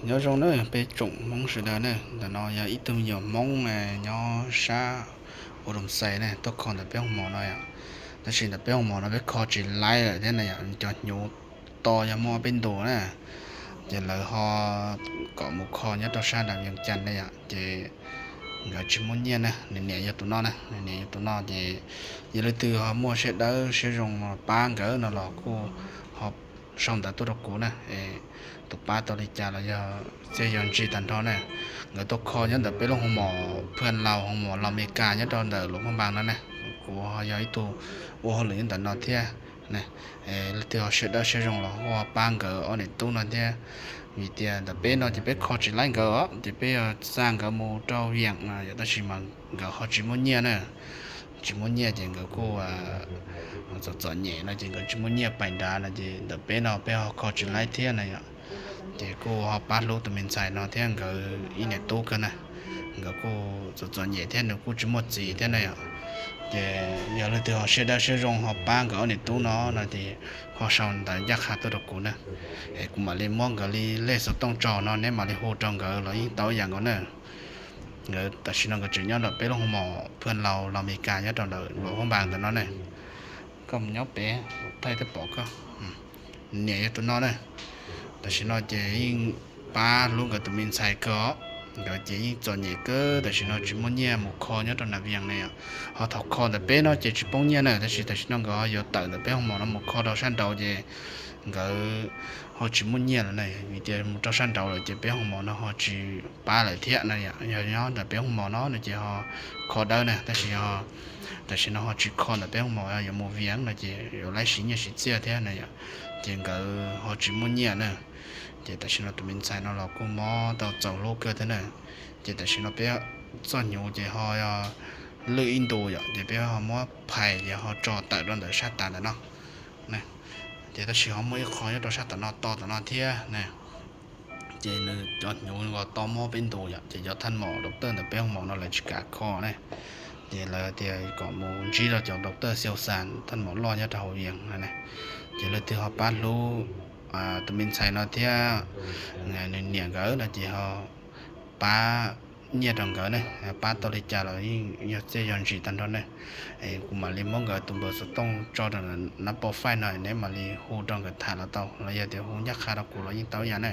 Nyob zoo na peb tsoom Hmoob sawv daws na, ntawm no yog ib tug me nyuam Hmoob nyob sab Ua Doo Xais ne tuaj kho ntawm peb hoo mos no yom. Tab sis ntawm peb hoo mos no peb kho tsis laib lawm thiab na yom, cov hnyuv to yog muaj ob peb ntus na. Ces lawv ho kom mus kho nyob rau sab nram Vias Cas ne yom, ces nkawd tsis muaj nyiaj na. Nws niam yog tus no na, nws niam yog tus no ces yog leej twg ho muaj siab dawb siab zoo pab nkawd no los kuj ho sau ntawv tuaj rau kuv na. Tus pab tau li cas los yog txiaj yog ntsig tag nrho na. Nkawd tuaj kho nyob ntawm peb lub hoo mos Phwj Laus, hoo mos Los Mes Kas nyob rau ntawm Luam Phaj Npas no na. Kuv ho yog ib tug ua hauj lwm nyob ntawm no thiab. Leej twg ho siab dawb siab zoo los ho pab nkawd ob niam tub no thiab, vim tias ntawm peb no ces peb kho tsis laib nkawd os, ces peb yog xa nkawd mus rau Vias no yom, tab sis mas nkawd ho tsis muaj nyiaj na. Tsis muaj nyiaj ces nkawd kuj txom txom nyem no ces nkawd tsis muaj nyiaj pais nrad no ces ntawm peb no peb ho kho tsis laib thiab na yom. Ces kuj ho pab hlub tus me ntxhais no thiab nkawd ib niam tub kawg na. Nkawd kuj txom txom nyem thiab nws kuj tsis muaj txiv thiab na yom. Ces yog leej twg ho siab dawb siab zoo ho pab nkawd ob niam tub no no ces ho sau ntawv ncaj qha tuaj rau kuv na. Es kuv mam li muab nkawd li lej xov tooj tso no neb mam li hu rau nkawd los yeej tau ib yam nkaus na. Nkawd tam sim no nkawd tseem nyob nram peb lub hoo mos Phwj Laus Los Mes Kas nyob rau ntawm Luam Phaj Npas ntawm no ne. Koj mus nyob pem thaij thiaj pom koj. Niam yog tus no na. Tam sim no ces yeej pab hlub nkawd tus me ntxhais kawg os. Nkawd ces yeej txom nyem kawg, tam sim no tsis muaj nyiaj mus kho nyob rau nram Vias ne yom. Ho thaum kho ntawm peb no ces tsis poob nyiaj na, tab sis tam sim no nkawd ho yuav tawm ntawm peb hoo mos no mus kho rau sab nraud ces nkawd ho tsis muaj nyiaj lawm na, vim tias mus rau sab nraud lawm ces peb hoo mos no ho tsis pab lawm thiab na yom. Yog nyob ntawm peb hoo mos no no ces ho kho dawb na, tab sis tam sim no ho tsis kho ntawm peb hoo mos, yuav mus Vias no ces yuav laib siv nyiaj siv txiaj thiab na yom. Ces nkawd ho tsis muaj nyiaj na. Ces tam sim no tus me ntxhais no los kuj mob tau txaus hlub kawg thiab na. Ces tam sim no peb txoj hnyuv ces ho lwj ib ntus yom, ces peb ho muab phais ces ho tso tawm rau ntawm sab tas ntawm no. Ces tab sis ho muaj ib qho nyob rau sab tom no to tom no thiab na. Ces nws cov hnyuv los to mob peb ntus yom, ces cov thaj maum doctor ntawm peb hoo mos no lawv tsis kam kho na. Ces lawv tias kom mus ntsib rau cov doctor xiau xas thaj maum loj nyob rau hauv Vias no na. Ces leej twg ho pab hlub tus me ntxhais no thiab nws niam nkawd no ces ho pab nyiaj rau nkawd ne, pab tau li cas los yeej yog txiaj yog ntsig tag nrho ne. Kuv mam li muab nkawd tus npawb xov tooj tso rau nab pov faij no, neb mam li hu rau nkawd tham los tau, los yog tias hu ncaj qha rau kuv los yeej tau ib yam na.